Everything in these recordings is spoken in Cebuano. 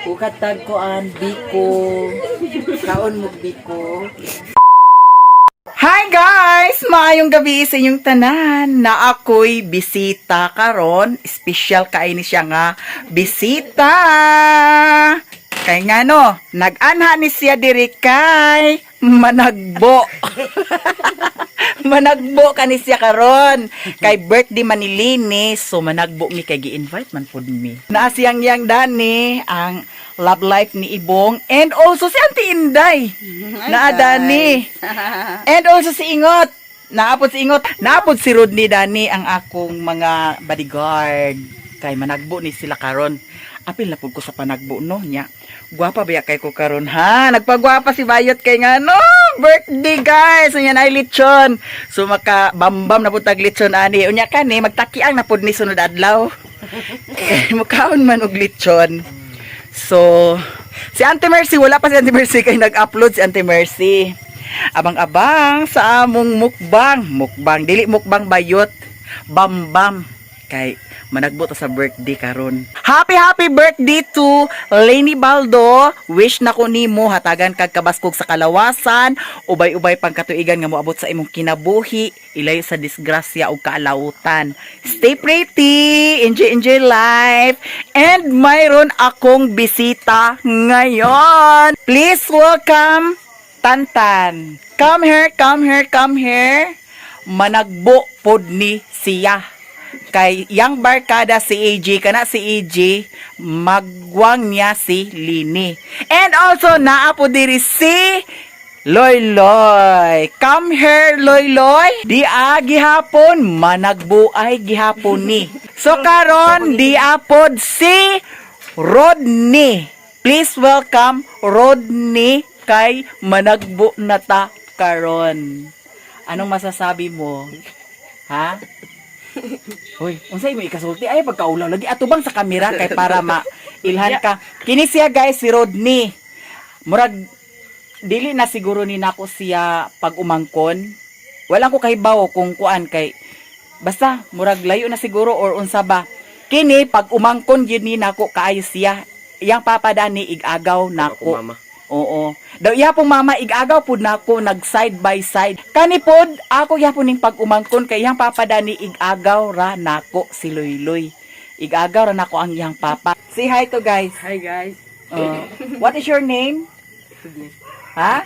Ukat tagkoan biko. Kaon mo biko. Hi guys! Maayong gabi sa inyong tanan. Na ako'y bisita karon. Special kay ni siya nga bisita. Kay nga no, nag-anha ni siya diri kay managbo. Managbo ka ni siya karon. Kay birthday man ni Lini, so managbo mi kay gi-invite man pud mi. Naa siyang yang Dani ang love life ni Ibong and also si Auntie Inday. Naa Dani. And also si Ingot. Naapod si Ingot. Naapod si Rodney Dani ang akong mga bodyguard. Kay managbo ni sila karon. Apil na pud ko sa panagbo no nya. Gwapa ba kay ko karon ha? Nagpagwapa si Bayot kay nga no birthday guys. Unya na lechon. So maka bambam na pud tag lechon ani. Unya kani magtakiang na pud ni sunod adlaw. Eh, mukaon man og lechon. So, si Auntie Mercy, wala pa si Auntie Mercy kay nag-upload si Auntie Mercy. Abang-abang sa among mukbang. Mukbang, dili mukbang bayot. Bambam. Kay managbo ta sa birthday karon. Happy happy birthday to Lenny Baldo. Wish na ko nimo hatagan kag kabaskog sa kalawasan, ubay-ubay pang katuigan nga moabot sa imong kinabuhi, ilayo sa disgrasya ug kaalawutan. Stay pretty, enjoy enjoy life. And mayroon akong bisita ngayon. Please welcome Tantan. Come here, come here, come here. Managbo pod ni siya kay yang barkada si AJ kana si AJ magwang niya si Lini. And also naa po diri si Loy Loy. Come here, Loy Loy. Di a gihapon managbuay gihapon ni. So karon di apod si Rodney. Please welcome Rodney kay managbo na ta karon. Anong masasabi mo? Ha? Hoy, unsay mo ikasulti? Ay pagkaulaw lagi atubang sa kamera kay para ma ilhan ka. Kini siya guys si Rodney. Murag dili na siguro ni nako siya pag umangkon. Wala ko kahibaw kung kuan kay basta murag layo na siguro or unsa ba. Kini pag umangkon gyud ni nako kaayo siya. Iyang papa dani igagaw nako. Mama. Oo. Daw iya pong mama igagaw pud nako nag side by side. Kani pod ako yapon ning pag-umangkon kay iyang papa dani igagaw ra nako si Loyloy. Igagaw ra nako ang iyang papa. Say hi to guys. Hi guys. What is your name? Rodney. Ha?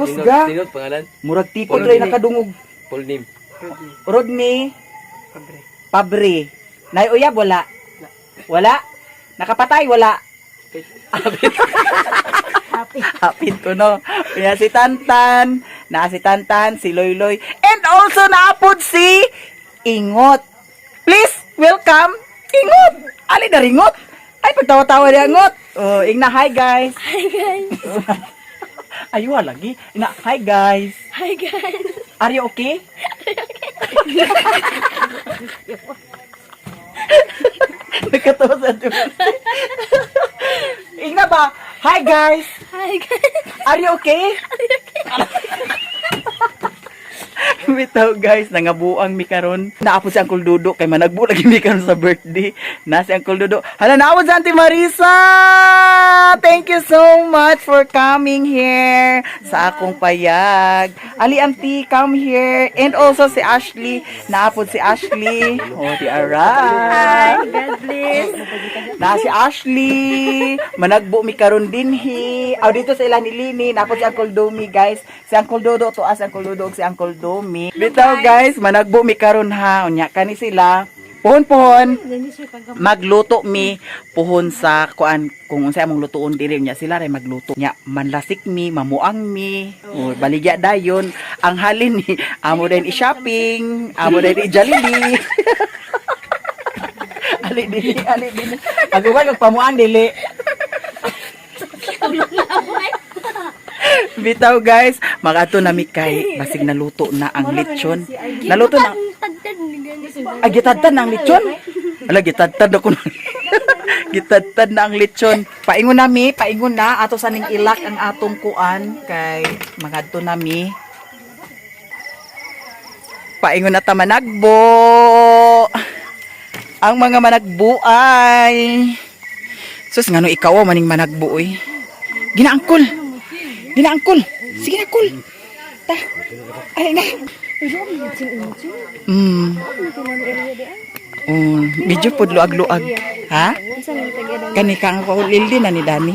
Kusga. Sinod pangalan? Murag tipo tray nakadungog. Full name. Rodney. Rodney Pabre. Pabre. Nay uyab wala. Wala? Nakapatay wala. Hapit ko no. Kaya si Tantan, na si Tantan, si Loyloy, and also naapod si Ingot. Please welcome Ingot. Ali na ringot. Ay pagtawa-tawa niya Ingot. Oh, ingna hi guys. Hi guys. Aywa lagi. Ina hi guys. Hi guys. Are you okay? Nakatawa sa Diyos. Ingna ba? Hi guys. Hi guys. Are you okay? Bitaw guys, nangabuang mi karon. Naapod si Uncle Dudo kay managbo lagi mi karon sa birthday. Na si Uncle Dudo. Hala naapod si Auntie Marisa. Thank you so much for coming here sa akong payag. Ali Auntie, come here. And also si Ashley. Naapod si Ashley. Oh, di aray. God bless. Na si Ashley. Managbo mi karon dinhi. Aw dito sa ila ni Lini, napod si Uncle Domi guys. Si Uncle Dodo to as Uncle Dodo ug si Uncle Domi. Bitaw guys, managbo mi karon ha. Unya kani sila. Pohon-pohon magluto mi puhon sa kuan kung unsay among lutuon diri nya sila ray magluto nya manlasik mi mamuang mi o baligya dayon ang halin ni amo din i-shopping, amo din i-Jollibee. Ali dili, ali dili. Aguman og pamuang dili. Bitaw guys, magato na mi kay basig naluto na ang lechon. Naluto na. Tagtag ni ganito. Ay, gitadtad na ang lechon. Ala, gitadtad ako na. Gitadtad na ang lechon. Paingon na mi, paingon na. Ato sa ning ilak ang atong kuan kay magadto na mi. Paingon na ta managbo. Ang mga managbuay. Sus, ngano ikaw oh, maning managbo oy. Ginaangkol. Ginaangkol. Sige na kol. Ta. Ay na. Oh, medyo pod luag-luag. Ha? Kani kang ko lildi na ni Dani.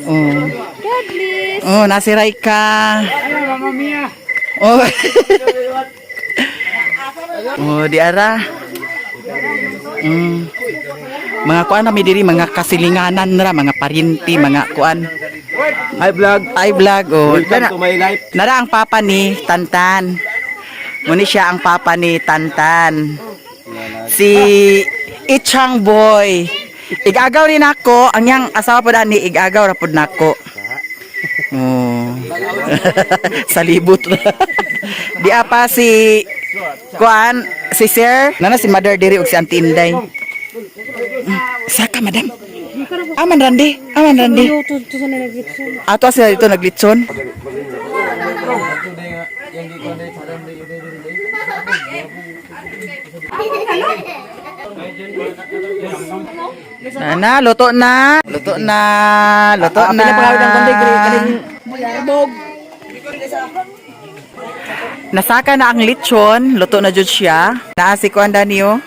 Oh. God bless. Oh, nasiray ka. Oh. Oh, di ara. Mga kuan na mi diri, mga kasilinganan ra, mga parinti, mga kuan. Hi vlog. Ay vlog oh. Welcome Nara, to my life. nara ang papa ni Tantan. Muni siya ang papa ni Tantan. Si Ichang Boy. Igagaw rin ako, ang yang asawa po ni igagaw ra pud nako. Oh. Sa libot. Di apa si kuan si Sir, nana si Mother diri ug si Auntie Inday. Saka madam. Aman Randy, aman Randy. Ato sila dito naglitson. Nana, luto na. Luto na. Luto na. Nasaka na ang lechon, luto na jud siya. Naa si kuan Danio.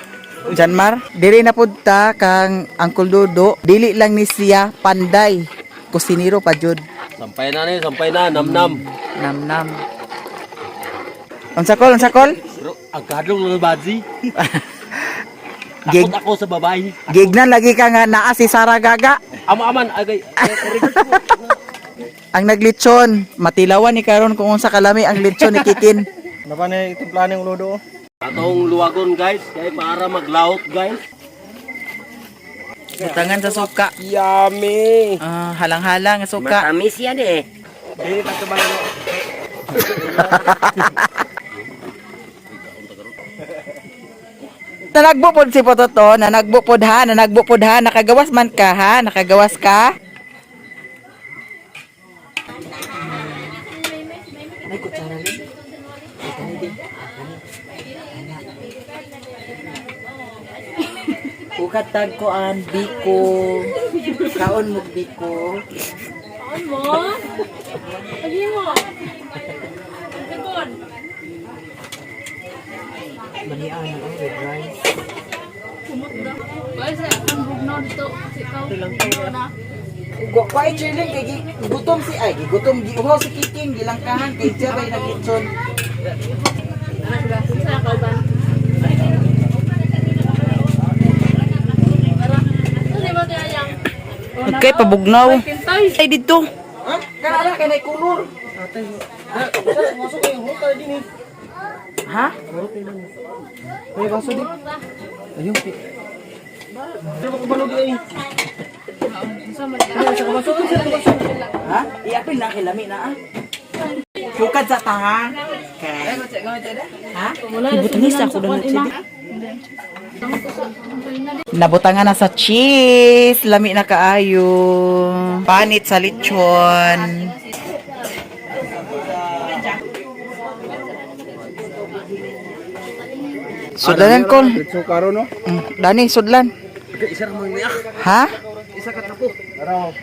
Janmar, diri na pud ta kang Uncle Dodo, dili lang ni siya panday. Kusinero pa jud. Sampay na ni, sampay na, namnam. Nam nam. Unsa kol, unsa kol? Bro, ang kadlong ng baji. Gig Takot ako sa babae. gignan lagi ka nga naa si Sara Gaga. Ama-aman, agay. Ang naglitsyon, matilawan ni karon kung unsa kalami ang litsyon ni Kikin. Napanay timplahan yung ludo. Atong luwagon guys, kay para maglaot guys. Butangan sa suka. Yummy! Ah, halang-halang ang suka. Matamis yan eh. Nanagbo pod si Pototo, nanagbo pod ha, nanagbo pod ha, nakagawas man ka ha, nakagawas ka. May kutsara rin. Ay, kani din. Ukat tagkoan, biko. Kaon mo biko. Kaon mo? Lagi mo. Sabon. Manian, oh, red rice. Guys, ang bugnaw dito. Kasi ikaw, na. Kwai chilling kay gutom si ay, gutom giuhaw si Kiking gilangkahan kay siya bay naglitson. Sa kauban. Okay, pabugnaw. Kintay. Ay dito. Ha? Kana kay nay kulor. Ha? May baso din. Ayun. Ha? Iapil na kay lami na ah. Bukad sa taha. Kay. Ha? Ibutangis ako na. Nabutangan na sa cheese. Lami na kaayo. Panit sa lechon. Sudlanan ko. So karo no? Dani, sudlan. Isa ra man niya. Ha? Isa ka tapo. Dara.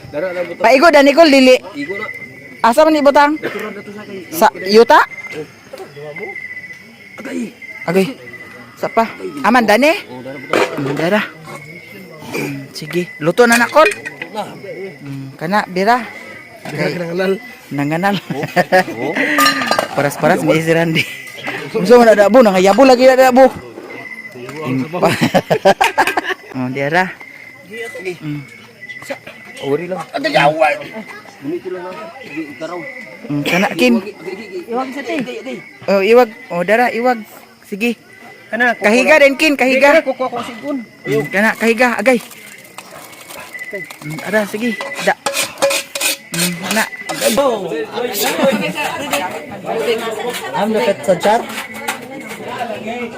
Dara na buto. Paigo, dani ko, lili. Igo na. Asa man ibutang? Sa yuta? Agay. Agay. Sa pa. Aman, dani? Oh, dara buto. Dara. Sige. Luto na na, kol. Kana, bira. Okay. Nangalal. Nanganal. Oh. Paras-paras ni si Randy. Unsa man na dabo, nangayabo lagi na dabo. Impa. Oh, diara. Ori lang. Bonito lang ha. Sige, ikaraw. Kana kin. Iwag sa te. Oh, iwag. Oh, dara, iwag. Sige. Kana Kahiga din kin, kahiga. Kukuha ko sigon. Kana, kahiga, agay. Ara, sige. Da. Ana. Am dapat sa chat.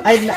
Ay, na.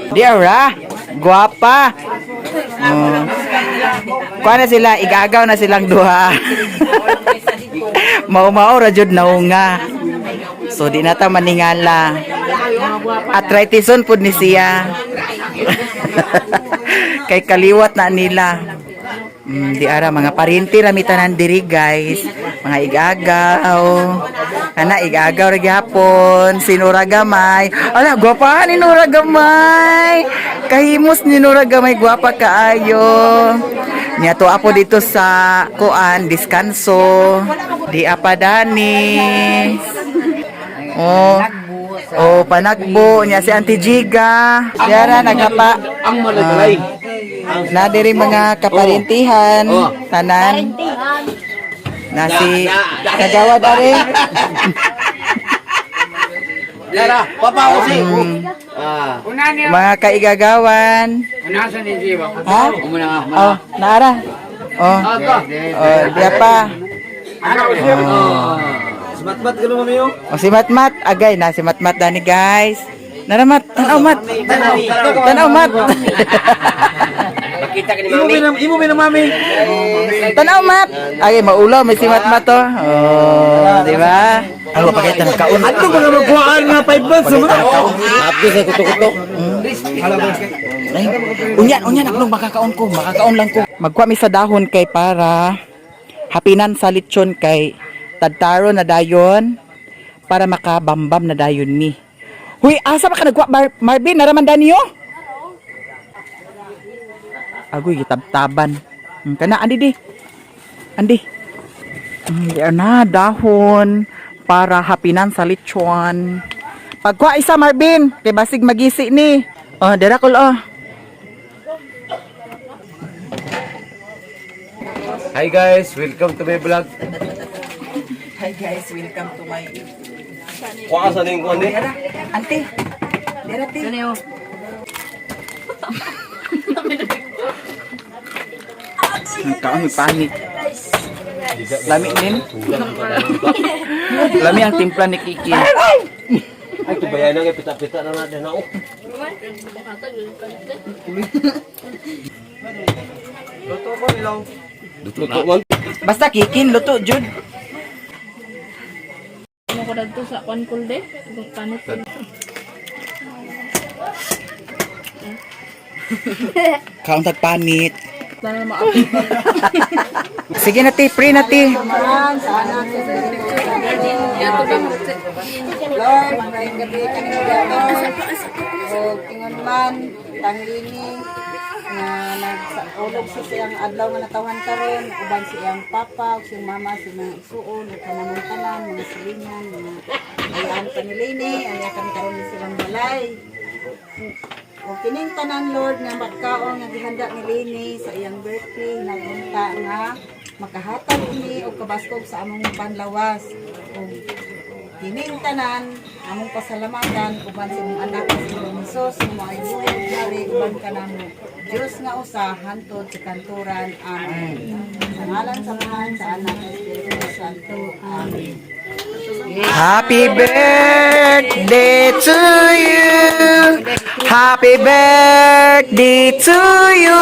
Di ara, guwapa. Oh. Kuha na sila, igagaw na silang duha. Mao-mao ra jud naunga. So di na ta maningala. Arthritison pud ni siya. Kay kaliwat na nila. Di ara mga parinti ra mi tanan diri, guys. Mga igagaw. Kana igagaw ra gyapon, si Nora Gamay. Ala, gwapa ni Nora Gamay. Kahimos ni Nora Gamay, gwapa kaayo. Nya to apo dito sa kuan, diskanso. Di apa dani. Oh. Oh, panagbo niya si Auntie Giga. Diara nagapa. Ang malagalay. Na diri mga kaparintihan, Oh. tanan. Na si Kagawad are. Dara, papa ko si. Ah. Mga kaigagawan. Ha? Oh, naara. Oh. Oh, diya pa. Oh. Smatmat ka naman mayo. Oh, si Matmat, agay na si Matmat dani, guys. Nara, Mat, tanaw, Mat. Tanaw, Mat. Makita ka ni mami. Imo na mami. Tanaw, Mat. Agay maulaw may si Matmat to. Oh, di ba? Ano pa kay kaon? Ano mga magkuhaan nga 5 months naman? Abdo sa kuto-kuto. Ay, unyan, unyan, ako makakaon ko, makakaon lang ko. Magkuha mi sa dahon kay para hapinan sa lechon kay tadtaro na dayon para makabambam na dayon mi. Huy, asa ba ka nagkuha, Marvin? Naraman daniyo? Agoy, gitabtaban. Kana, andi di. Andi. Di na, dahon para hapinan sa lechon. Pagkuha isa, Marvin, kay basig magisi ni. Oh, dira kol oh. Hi guys, welcome to my vlog. Hi guys, welcome to my Kuha sa ning kuan ni. Dera, ante. Dera, te. Ang kaon may pangit. Lami din. Lami ang timpla ni Kiki. Ay tubayan na kay pita-pita na natin na. Oh. Luto ko ilaw. Luto man. Basta Kikin, luto jud. Mo ko dadto sa kwan kulde. Panit. Kaon tag panit. Sana maapit. Sige na ti, pre na ti. Lord, maayong gabi kaniyo, Lord. Og ingon man tanglini nga nagsaulog sa siyang adlaw nga natawhan karon uban sa iyang papa ug siyang mama, sa mga igsuon ug kanamong tanan mga silingan, mga ayaan pa ni Lini, anya kami karon ni silang balay. O kining tanan, Lord, nga magkaon nga gihanda ni Lini sa iyang birthday, nagunta nga makahatag ini og kabaskog sa among panlawas. Ug kining tanan among pasalamatan uban sa imong anak nga si Jesus nga mao'y buhi ug hari uban kanamo Dios nga usa hantod sa kanturan. Amen. Sa ngalan sa Amahan, sa Anak, sa Espiritu Santo. Amen. Happy birthday to you. Happy birthday to you.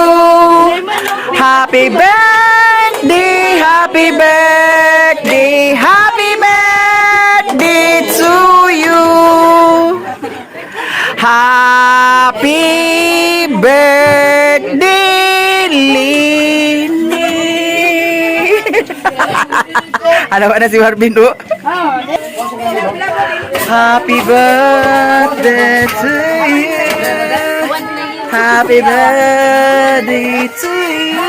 Happy birthday, happy birthday, happy birthday to you. Happy birthday, Lini. Ano ba na si Marvin, oh? Happy birthday to you. Happy birthday to you.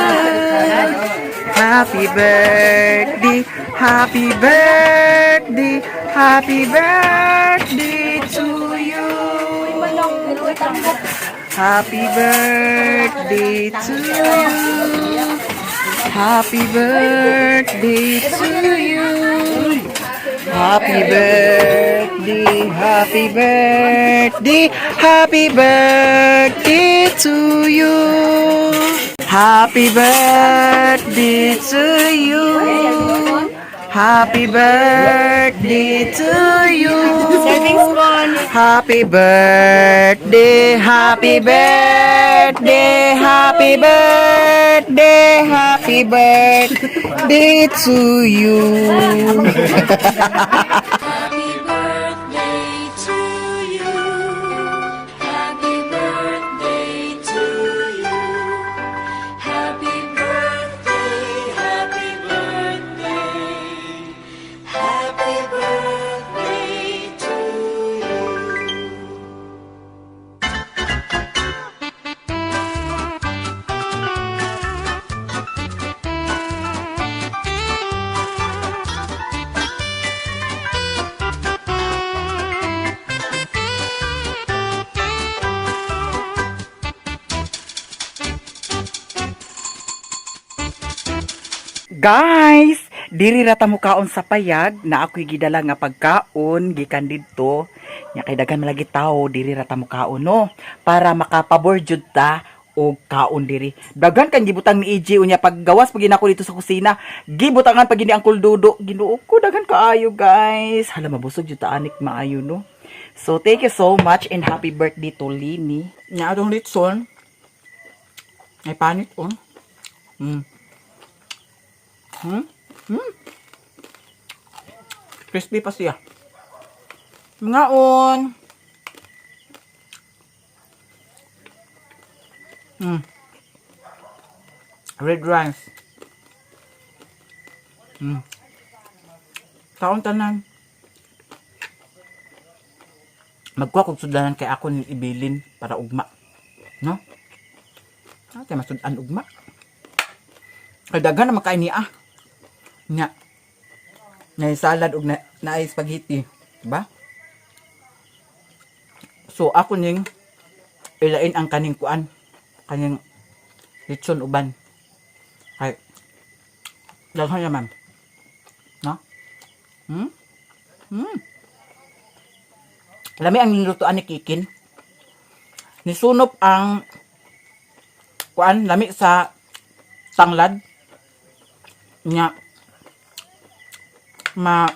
Happy birthday, happy birthday, happy birthday to you. Happy birthday to you. Happy birthday to you. Happy birthday, happy birthday, happy birthday to you. Happy birthday to you. Happy birthday to you. Happy birthday, happy birthday, happy birthday, happy birthday to you. Happy birthday to you. Happy birthday to you. Happy birthday, happy birthday. Happy birthday to you. Guys, diri ra ta mukaon sa payag na ako'y gidala nga pagkaon gikan didto. Nya kay daghan man lagi tawo diri ra ta mukaon, no, para makapabor jud ta og kaon diri. Daghan kan gibutang ni EJ unya paggawas pag ginako dito sa kusina, gibutangan pag gini ang kuldudo. Ginoo ko, daghan kaayo, guys. Hala, mabusog jud ta anik maayo, no. So thank you so much and happy birthday to Lini. Nya atong litson. Ay panit on. Crispy pa siya. Mga on. Red rice. Kaon tanan. Magkuha kog sudlanan kay ako ni ibilin para ugma. No? Ah, kay masud-an ugma. Kay daghan na makain niya. Ah. Nya. Nay salad ug na naay spaghetti, diba? So ako ning ilain ang kaning kuan, kaning litson uban. Kay daghan naman. No? Lami ang nilutuan ni Kikin. Nisunop ang kuan lami sa tanglad. Nya ma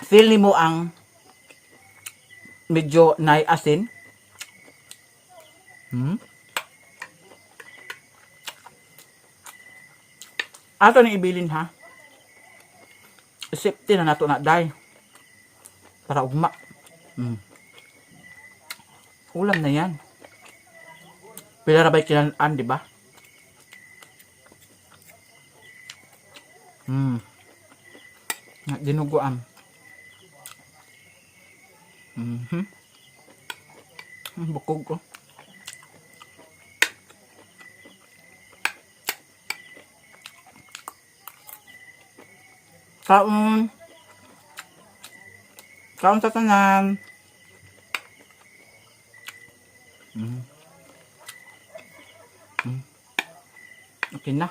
feel nimo ang medyo nay asin. Ato ni ibilin ha. Safety na nato na day. Para ugma. Ulam na yan. Pila ra ba'y kinalaan, di ba? Na dinuguan. Bukog ko. Kaon. Kaon sa tanan. Okay na.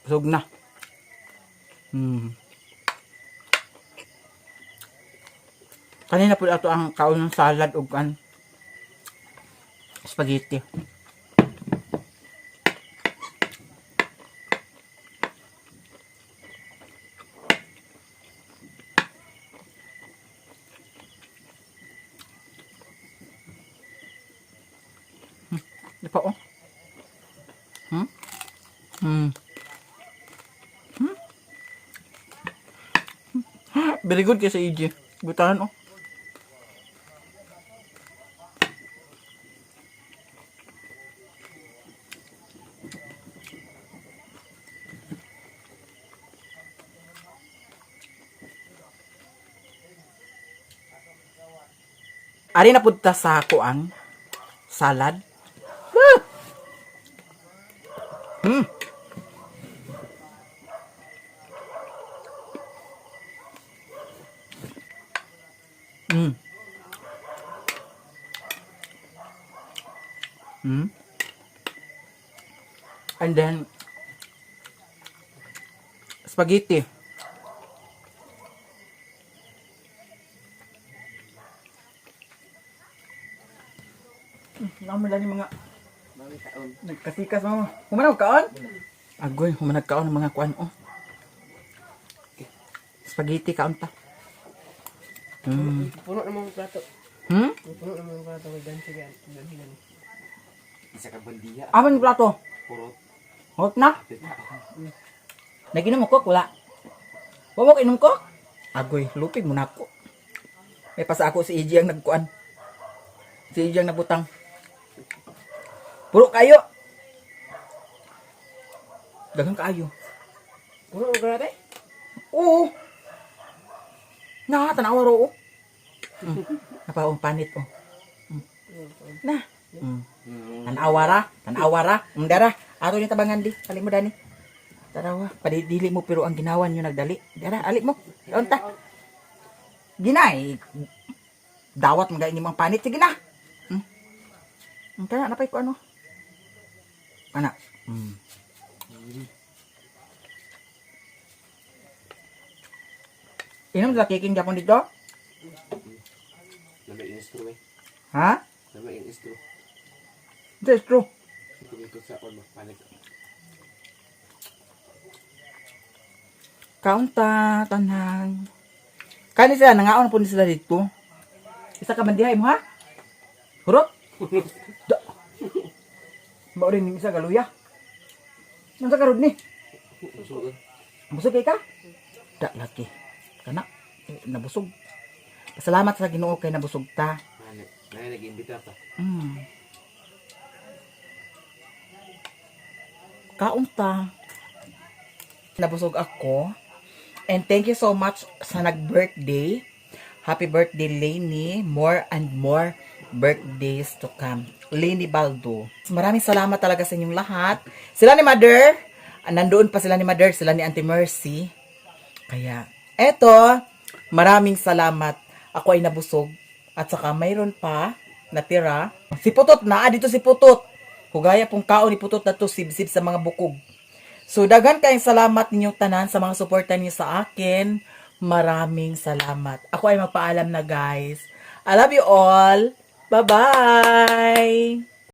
Busog na. Kanina po ato ang kaon ng salad ug an spaghetti. Di pa oh. Very good kay sa EJ. Butahan oh. Ari na pud ta sa kuan salad. Ah! And then spaghetti. Naman lang yung mga nagkasikas mo. Humanag kaon? Agoy, humanag kaon ng mga kuan oh. Spaghetti kaon ta. Puno naman ang plato. Puno naman ang plato kay ganti gan. Ganti gan. Isa ka bandiya. Aman yung plato? Purot. Hot na? Naginom mo coke? Wala. Wa mo inom ko? Agoy, lupig mo na ako. May pasa ako si EJ ang nagkuan. Si EJ ang nagbutang. Puro kayo. Daghang kaayo. Puno ang plato eh. Oo. Na, tanawa ro. Oh. Napaong panit oh. Na. Tanawa ra, tanawa ra. Dara, ato ni tabangan di. Ali mo dani. Tarawa, padidili mo pero ang ginawan nyo nagdali. Dara, ali mo. Unta. Ginay. Dawat mga ini mga panit sige na. Kaya napay ko ano. Ana. Inom sa kiking Japon dito? Lamay instro eh. Ha? Lamay instro. That's true. Ito sa on panik. Kaunta, tanang. Kani sila, nangaon po ni sila dito. Isa ka bandihay mo, ha? Hurot? Da. Mao rin yung isa galuya. Nang sa karod ni? Busog. Busog kay ka? Da, laki. Kana, eh, nabusog. Pasalamat sa Ginoo kay nabusog ta. Panik. Nay nag-imbita pa. Kaunta. Nabusog ako. And thank you so much sa nag-birthday. Happy birthday, Lainey. More and more birthdays to come. Lainey Baldo. Maraming salamat talaga sa inyong lahat. Sila ni Mother. Ah, nandoon pa sila ni Mother. Sila ni Auntie Mercy. Kaya, eto, maraming salamat. Ako ay nabusog. At saka mayroon pa natira. Si Putot na, ah, dito si Putot. Hugaya pong kaon ni Putot na to, sibsib sa mga bukog. So, daghan kayong salamat ninyong tanan sa mga suporta niyo sa akin. Maraming salamat. Ako ay magpaalam na, guys. I love you all. Bye-bye!